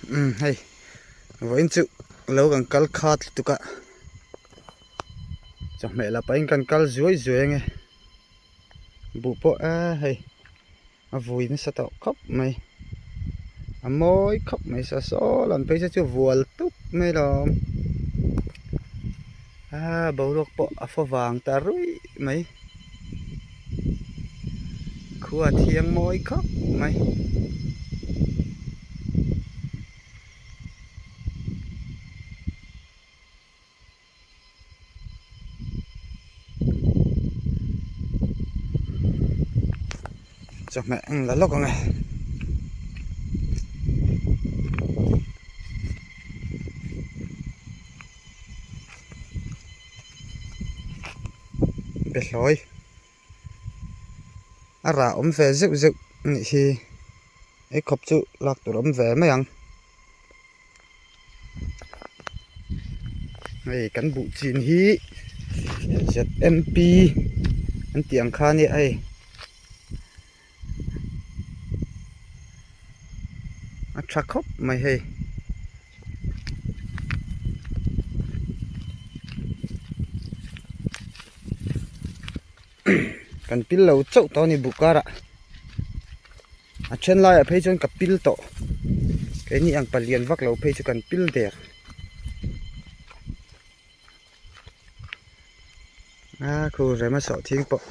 Umm hei vawiin chu lo kan kal khat lutuk a chawhmeh la pahin kan kal zuai zuai ange buh pawh eee hei a vui nasa tawh khawp mai a mawi khawp mai sa saw lam phei se chu vual tup mai lawm aa boruak pawh a faw vang ta ruih mai. Khua thiang mawi khawp mai. Chawhmeh ang la lawk ang e. Behlawi a rah awm ve zeuh zeuh a nih hi ei khawp chu lak tur awm ve mai ang hei kan buh chin hi Z_M_P an tih ang kha a nia hei a tha khawp mai hei. Kan pil lo chauh tawh a ni buh karah a then laiah phei chuan ka pil tawh keini ang palian vak lo phei chu kan pil der a khu rema sawhthing pawh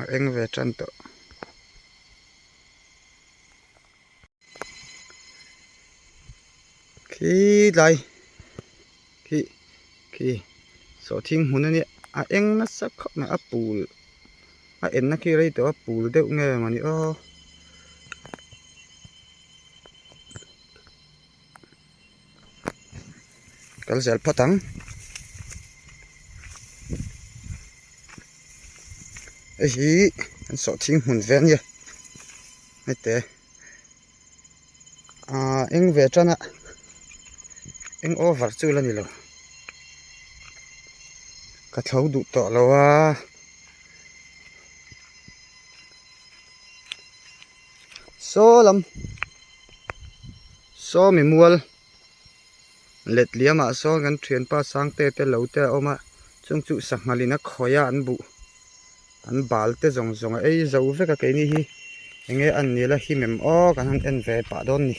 a eng ve tan tawh. Khi tlai khi khi sawhthing hmun a nia a eng nasa khawp mai a pul a enna khi rei tawh a pul deuh nge mawni aw. Kal zel phawt ang hei hi an sawhthing hmun ve a nia hete ahh eng ve tan a eng over chu la ni lo ka tho duh tawh lo a saw lam. Saw mi mual let liamah sawn kan thianpa Sangte te lo te a awm a chung chu sanghalin a khawih a an buh an bal te zawng zawng a ei zo vek a keini hi enge an nil a him em aw kan han en ve pah dawn ni.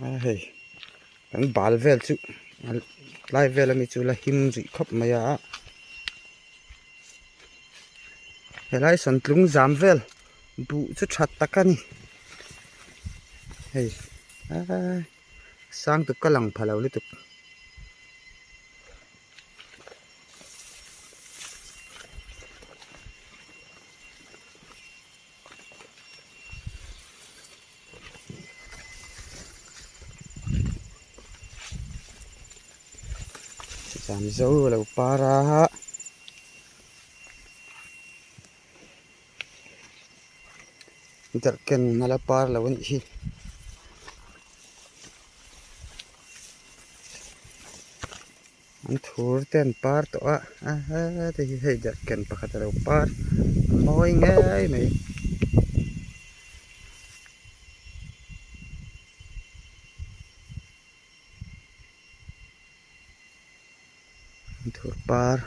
A hei kan bal vel chu tlai vel ami chu la him rih khawp mai a. Helai sawntlung zam vel buh chu tha tak a ni hei aaa sang tuk ka lang pha lo lutuk. Zam zo lo par a derhken a la par lo a nih hi. An thur te an par tawh a a heti hi hei derhken pakhat a lo par a mawi ngei mai. Thur par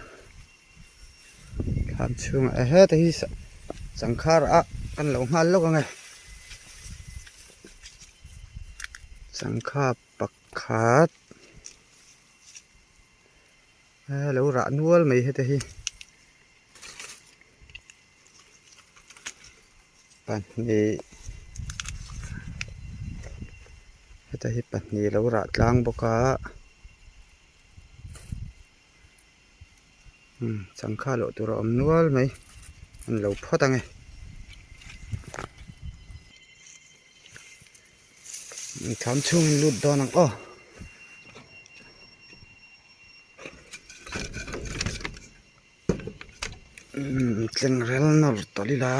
thlam chhungah e heta hi sangkhar ah kan lo nghal lawk ang e sangha pakhat a lo rah nual mai heta hi pahnih heta hi pahnih lo rah tlang bawk a umm changkha loh tur a awm nual mai an lo phawt ang e. Thlam chhungin lut dawn ang aw. Tleng rel nawr tawlh ila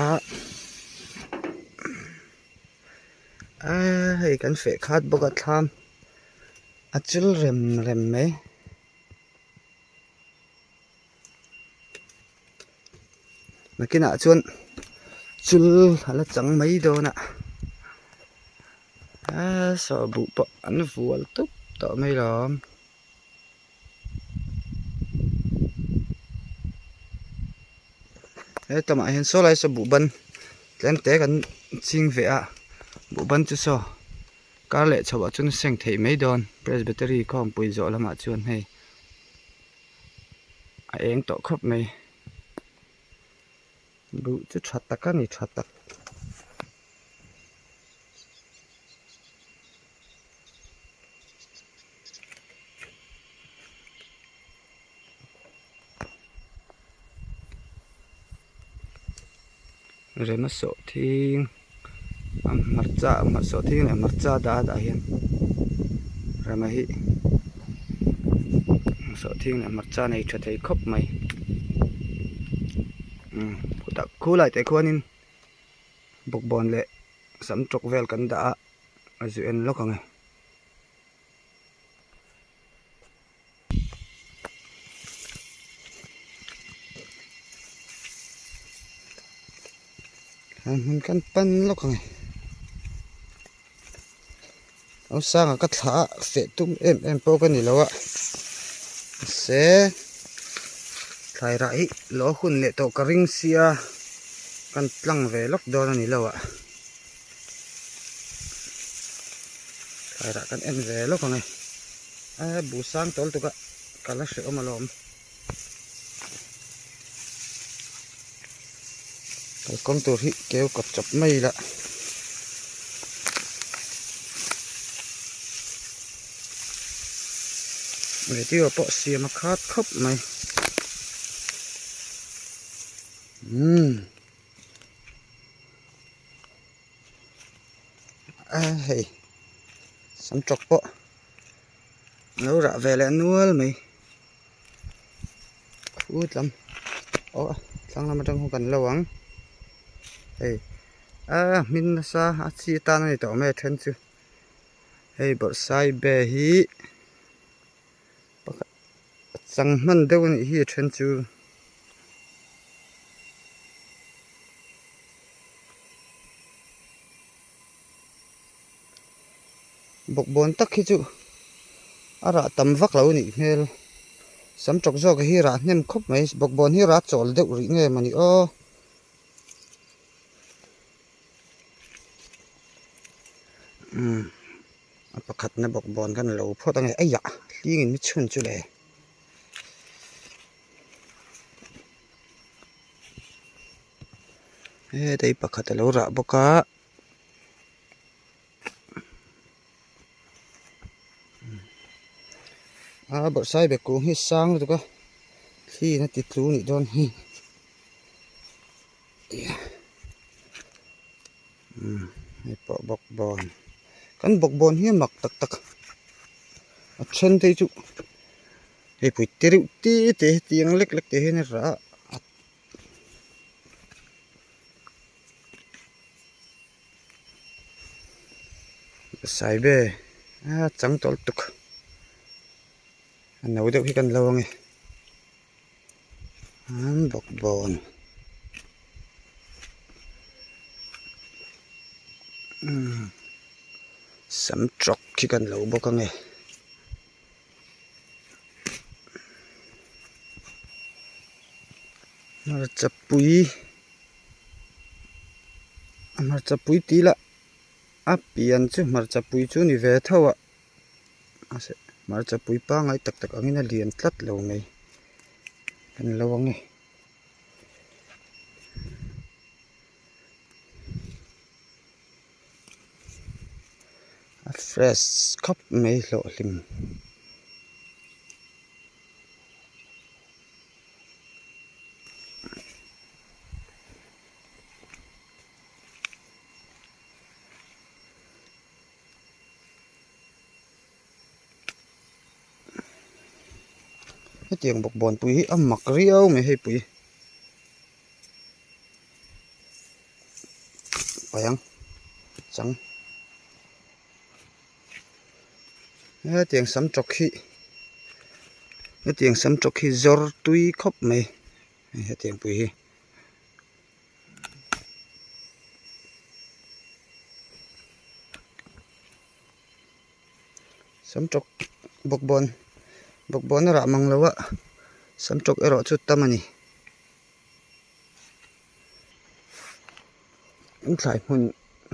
aaa hei kan feh khat bawk a thlam a chil rem rem mai nakinah chuan. Chul a la chang mai dawn a aaa saw buh pawh an vual tup tawh mai lawm. He tamah hian saw lai saw buh ban tlem te kan ching ve a buh ban chu saw kar leh chhoh ah chuan a seng theih mai dawn presbytery khawmpui zawh lamah chuan hei a eng tawh khawp mai. Buh chu tha tak a ni tha tak. Rema sawh thing a hmarcha sawh thing leh hmarcha dah a dah hian rema hi sawh thing leh hmarcha nei tha thei khawp mai umm khutah khulai teh khuanin bawkbawn leh sam tawk vel kan dah a a zu en lawk ang e. A hmun kan pan lawk ang e Ramsanga ka thla a feh tum em em pawh ka ni lo a mahse thlai rah hi lo hun leh tawh ka ring sia kan tlang ve lawk dawn a ni lo a thlai rah kan en ve lawk ang e. A bu sang tawl tuk a ka la hreh awm alawm. Kalkawng tur hi keu kawp chawp mai ila. Video pawh siam a khat khawp mai. Umm. A hei sam tawk pawh lo rah ve leh nual mai khut lam aw thlang lam atang khaw kan lo ang hei a hmin nasa a chi atan a ni tawh mai a then chu hei bawrhsai be hi pakhat chang hman deuh a nih hi a then chu. Bawkbawn tak hi chu a rah tam vak lo a nih hmel sam tawk zawk hi rah hnem khawp mai bawkbawn hi rah chawl deuh rih nge mawni aw. Umm a pakhatna bawkbawn kan lo phawt ange eiah hling in mi chhun chu le. Hetah hi pakhat a lo rah bawk a a bawrhsai bek kung hi sang lutuk a thli in a ti tlu nih dawn hi umm hei pawh bawkbawn kan bawkbawn hi a mak tak tak a then te hi chu hei pui te reuh te te hetiang lek lek te hian a rah a. Saibe a chang tawlh tuk a no deuh hi kan lo ang e an bawkbawn umm sam trawk khi kan lo bawk ang e. Hmarcha pui hmarcha pui tih lah a pian chu hmarcha pui chu ni ve tho a mahse hmarcha pui pangngai tak tak angin a lian tlat lo mai kan lo ang e. A fresh khawp mai hlawhhlim. Hetiang bawkbawn pui hi a mak riau mai hei pui. Paih ang chang hetiang sam tawk hi hetiang sam tawk hi zawr tui khawp mai hetiang pui hi. Samtawk bawkbawn bawkbawn a rah mang lo a samtawk erawh chu tam a ni. An thlai hmun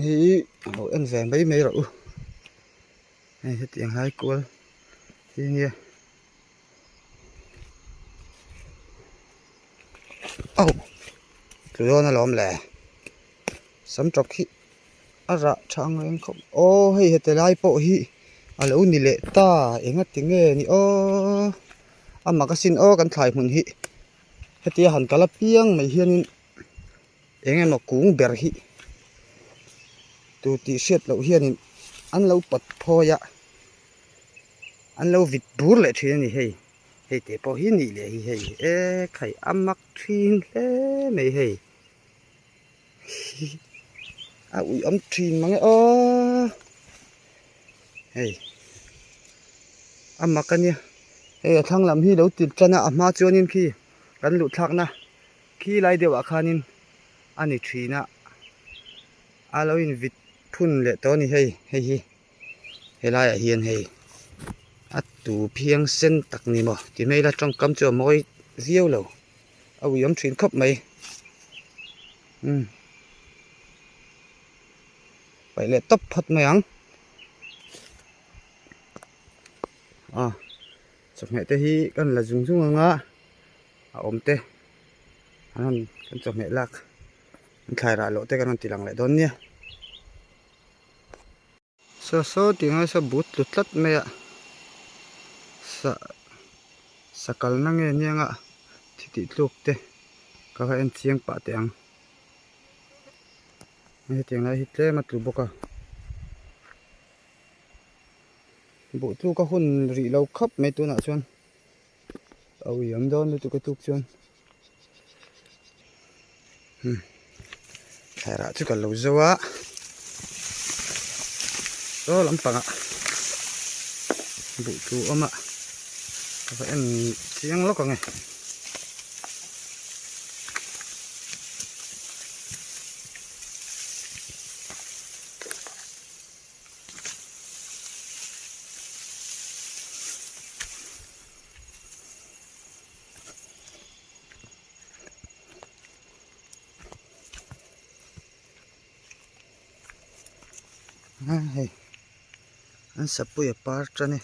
hi lo en ve mai mai rawh u hei hetiang lai kual hi nia aw tlu dawn alawm le samtawk hi a rah tha ang reng khawp aw hei heti lai pawh hi a lo ni leh ta engati nge ni aw a mak asin aw kan thlai hmun hi hetia han kal apiang mai hianin eng emaw kung ber hi tu tih hriat loh hianin an lo pawt phawi a an lo vit bur leh thin a ni hei hei te pawh hi nih leh hi hei e khai a mak thin hle mai hei. A ui awm thin mang e aw hei a mak a nia hei a thlang lam hi lo tir tan a a hma chuanin khi kan luh thlakna khi lai deuh ah khanin a ni thin a a lo in vit phun leh tawh a ni hei hei hi helaiah hian hei a tu phiang sen tak ni maw ti mai ila tawngkam chu a mawi viau lo. A ui awm thin khawp mai umm paih leh tawp phawt mai ang a chawhmeh te hi kan la zung zung ang a a awm te an rawn kan chawhmeh lak an thlai rah loh te kan rawn ti lang leh dawn nia. Saw saw tih ngai saw but tlu tlat mai a sa sa kalna nge nia nga thi tih tluk te ka va en chiang pah teh ang hetiang lai hi tlem a tlu bawk a buh tluk a hun rih lo khawp mai tunah chuan a ui awm dawn lutuk a tuk chuan hmm thlairah chu ka lo zo a saw lampangah buh tlu awm a ka va en chiang lawk ang e. Hei an sapui a par tan e.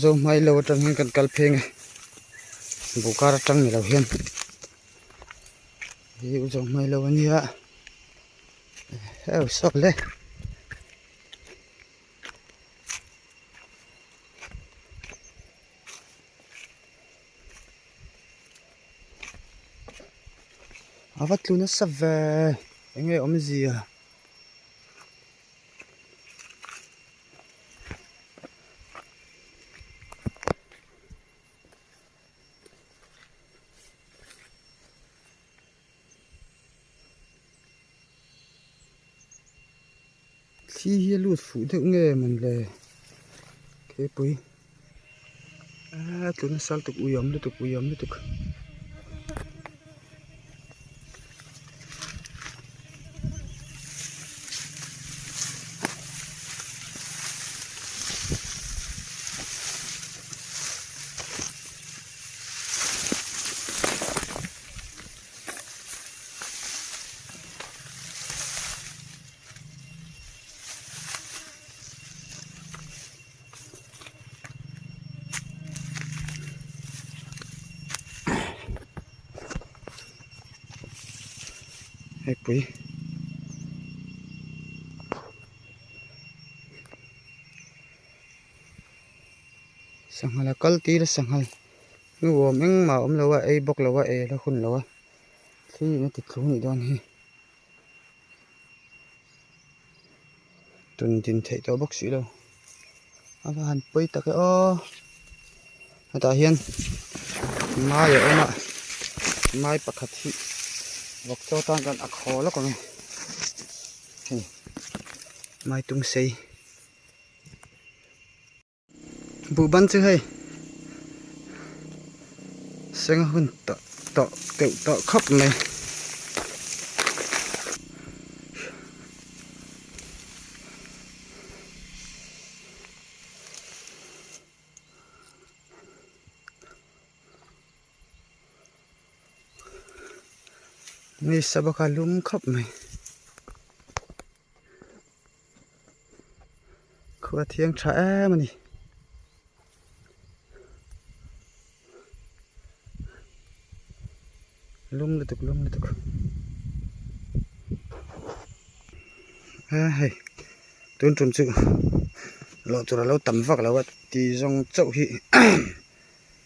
Zo hmai lo atang hian kan kal pheng a bukar atang ni lo hian hi zo hmai lo ania heu sawk le. A va tlu nasa ve enge awmzia. Thli hi a lut fuh deuh nge mawn le keipui a tuna sal tuk ui awm lutuk ui awm lutuk. Heipui sanghal a kal tir a sanghal hnuawm engmah a awm lo a ei bawk lo a ei a la hun lo a. Thli in a ti tlu nih dawn hi. Tun din theih tawh bawk si lo. A va han pawi tak e aw. Hetah hian mai a awm a, mai pakhat hi vawk chaw tan kan a khaw lawk ang e. Hei mai tum sei. Buhban chu hei seng a hun tawh tawh teuh tawh khawp mai. Ni sa bawk a lum khawp mai. Khua thiang tha em a ni. Lum lutuk lum lutuk. A hei tun tum chu lawh tur a lo tam vak lo a ti zawng chauh hi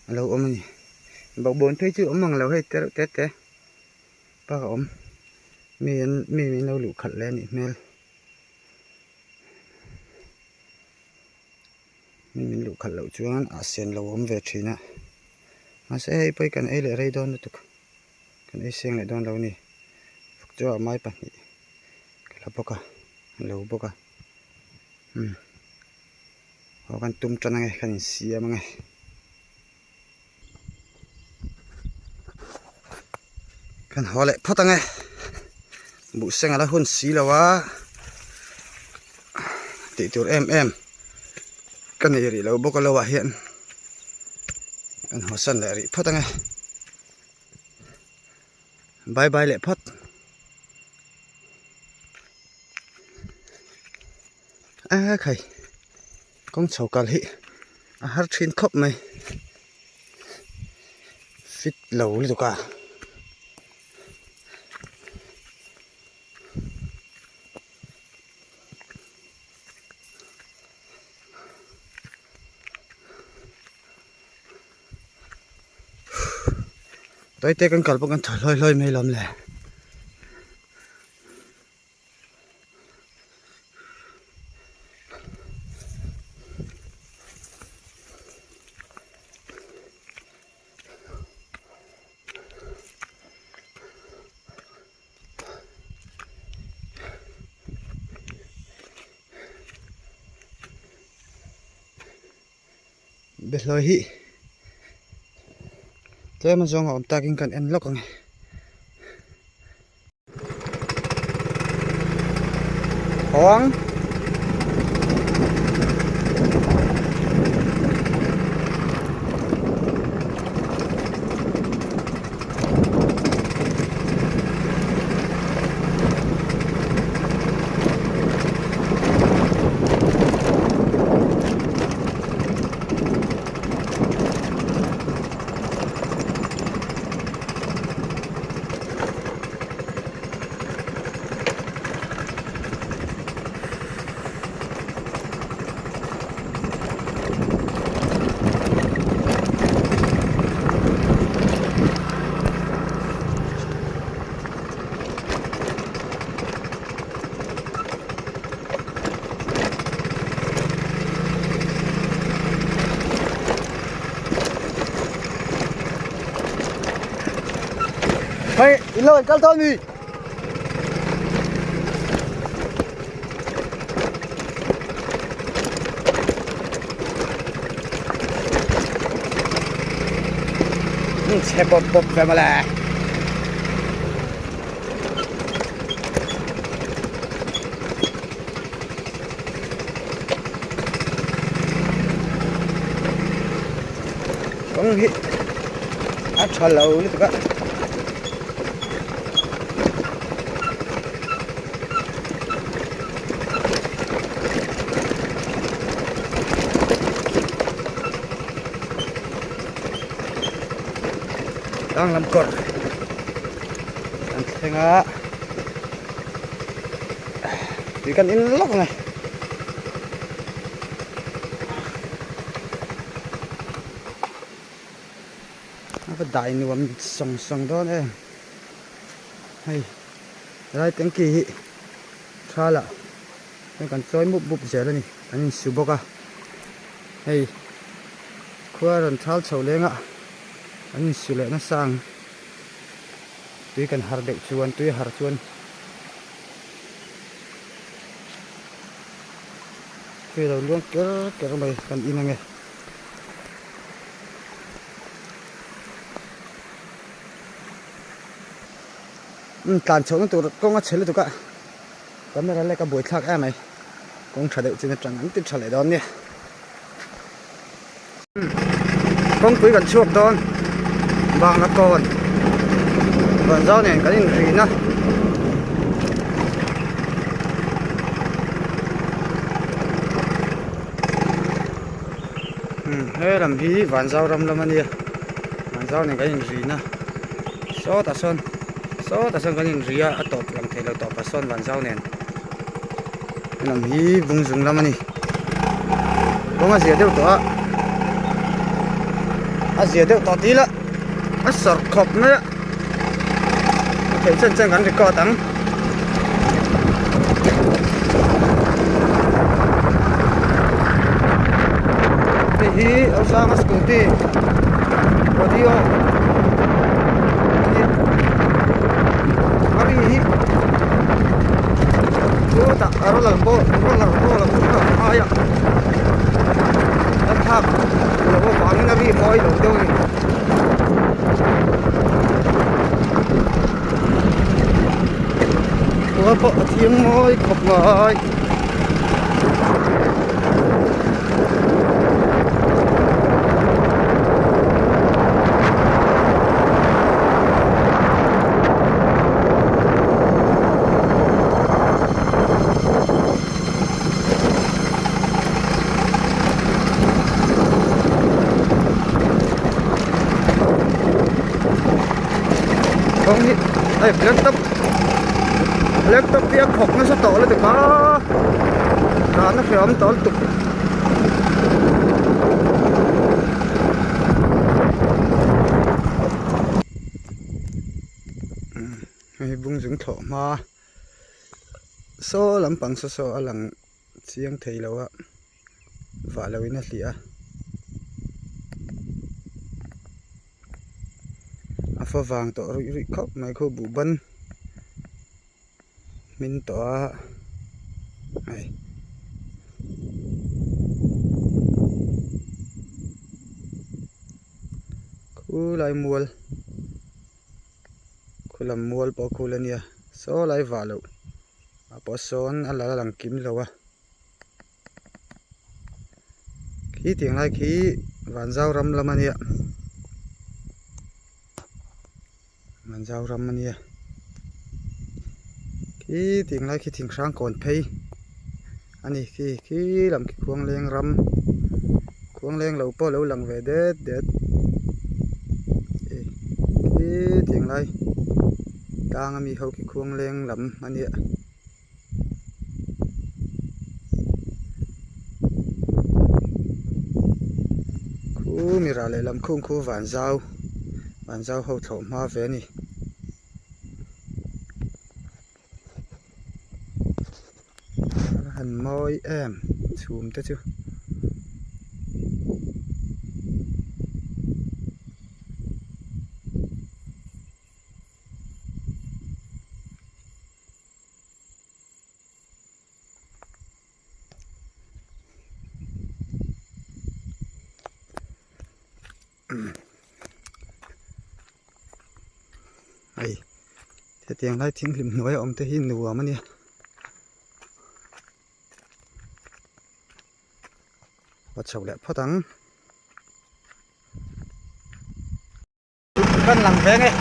a lo awm a ni. Bawkbawn phei chu awm ang lo hei te reuh te te bak a awm. Mi an mi min lo luh khalh leh a nih hmel. Mi min luh khalh loh chuan a sen lo awm ve thin a mahse hei pawh hi kan ei leh rei dawn lutuk kan ei seng leh dawn lo a ni fak chu a mai pahnih ka la bawk a a lo bawk a umm aw kan tum tan ange kan insiam ange. Kan haw leh phawt ange buh seng ala hun si lo a tih tur em em ka nei rih lo bawk a lo ah hian kan haw san leh rih phawt ange bye bye leh phawt a khai kawng chho kal hi a har thin khawp mai fit lo lutuk a. Tawite kan kal pawh kan thaw hlawi hlawi mai lawm le. Behlawi hi tlem azawng a awm takin kan en lawk ang e. Hawng. Hei in lo kal dawn mi. Chhe bawp bawp ve mawle. Kawng hi a tha lo lutuk a. Tlang lam kawr an thleng a. Tui kan in lawk ang e. A va dai nuam sawng sawng dawn em. Hei helai tanky hi thal ah hian kan chawi mup mup zel a ni an insu bawk a hei khua rawn thal chho leng a an insu leh nasa ang tui kan har deuh chuan tui a har chuan tui a lo luang ker ker mai kan in ange. Umm tlan chhohna tur kawng a chhe lutuk a camera lek a buaithlak em mai kawng tha deuh chin atang an ti tha leh dawn nia kawngpui kan chhuak dawn bangla kawn vanzau nen kan inrina. Umm he lam hi vanzau ram lam a nia vanzau nen kan inrina sawtah sawn sawtah sawn kan inri a a tawp lang theilo tawpah sawn vanzau nen he lam hi bung zung lam a ni kawng a zia deuh tawh a a zia deuh tawh tih ila a sawrh khawp mai a a theih chen chen kan record ang. Hei hi Osanga scooty audio ania a ri hi chutah a roller ball roller ball a bul a hmai a a thlak loh avangin a ri mawi lo deuh a ni. Khua pawh a thiang mawi khawp mai. Kawng hi hei black top black top hi a khawk nasa tawh lutuk a tlan a hreawm tawh lutuk. Hei bung zung thlawh hma saw lampang saw saw a lang chiang thei lo a vah loh in a hliah a. A fa vang tawh ruih ruih khawp mai khu buh ban hmin tawh a hei. Khulai mual khu lam mual pawh khul a nia saw lai vah loh ah pawh sawn a la lang kim lo a. Khi tiang lai khi Vanzau ram lam a nia Vanzau ram a nia khi tiang lai khi thing hrang kawn phei a ni khi khi lam khi khuangleng ram khuangleng lo pawh a lo lang ve det det khi tiang lai tlang ami ho khi khuangleng lam a nia. Khu mira lehlam khung khu van zau van zau ho thlawh hma ve a ni. A han mawi em chhum te chu. Hei hetiang lai thinghlim hnuai a awm te hi nuam a nia. A chho leh phawt ang. Kan lang veng e.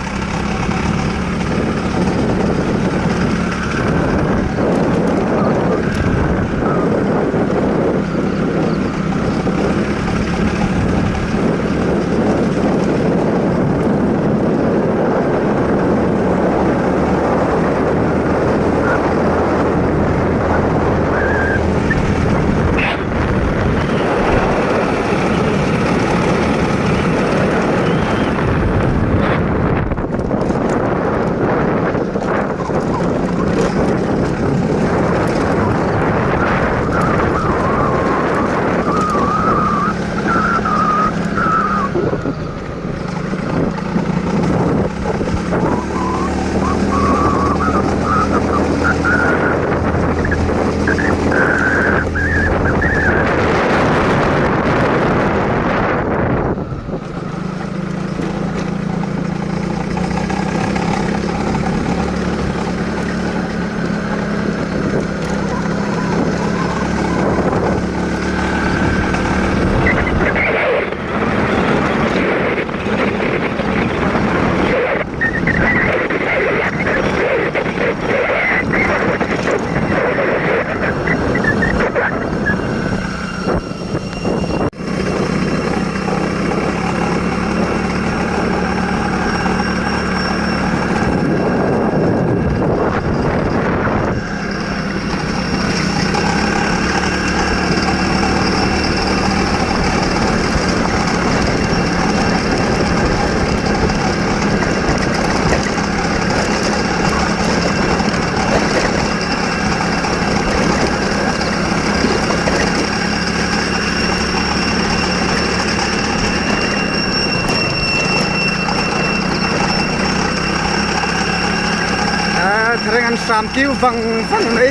an hram kiu vang vang mai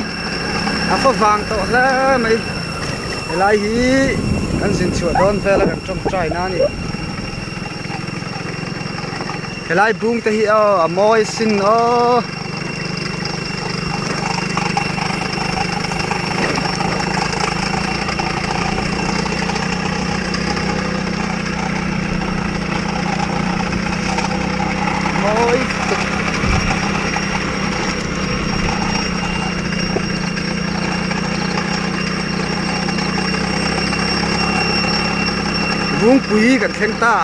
a fa vang tawh hle mai helai hi kan zin chhuah dawn vel a kan tawngtai na a ni helai bung te hi aw a mawi sin aw. Mawi tuk. Bungpui kan thleng ta.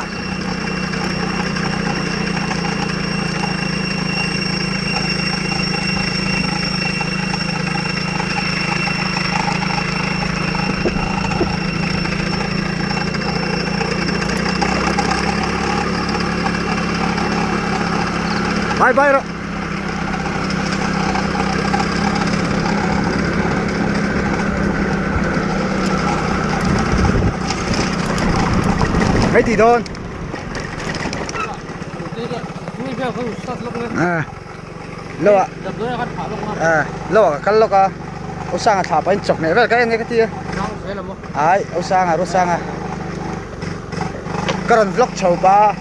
Bye bye rawh. Mấy tỷ đôn. À. Lo à. À, lo à kal lawk a. Au sang a thla pahin chawk hmeh vel ka en e ka ti a. Ai, au sang a, ru sang a. Ka rawn vlog chho pa a.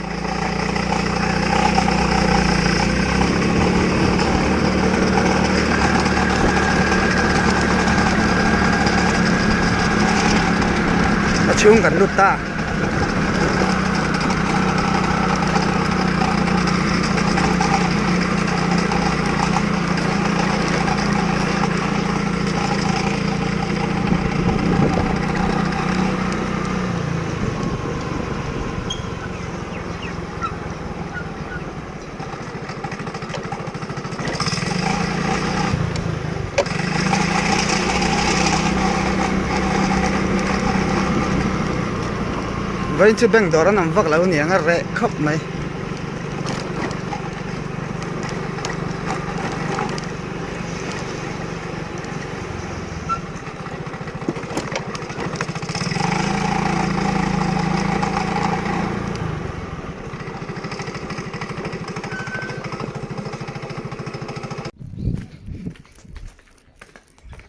A chhung kan lut ta. Vawiin chu bank dawr an awm vak lo aniang a reh khawp mai.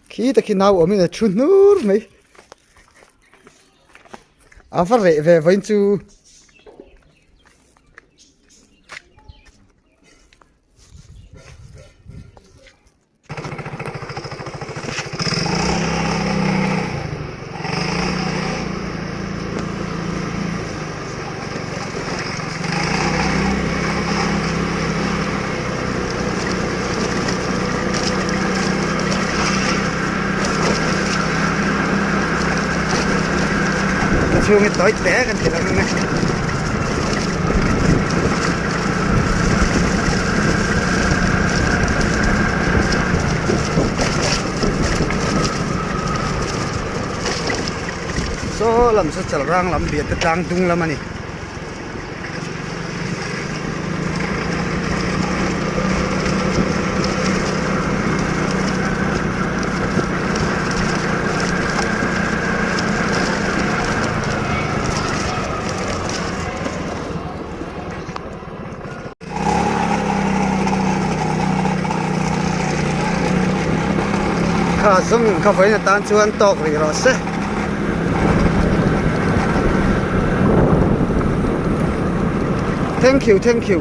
Khi ta khi nau awmin a thu hnur mai a va reh ve vawiin chu. Chhung hi tawi te kan ti lang a Saw lam saw chalrang lam biate tlang dung lam a ni. Kha zawng kha vawiin atan chuan tawk rih rawh se. Thank you thank you.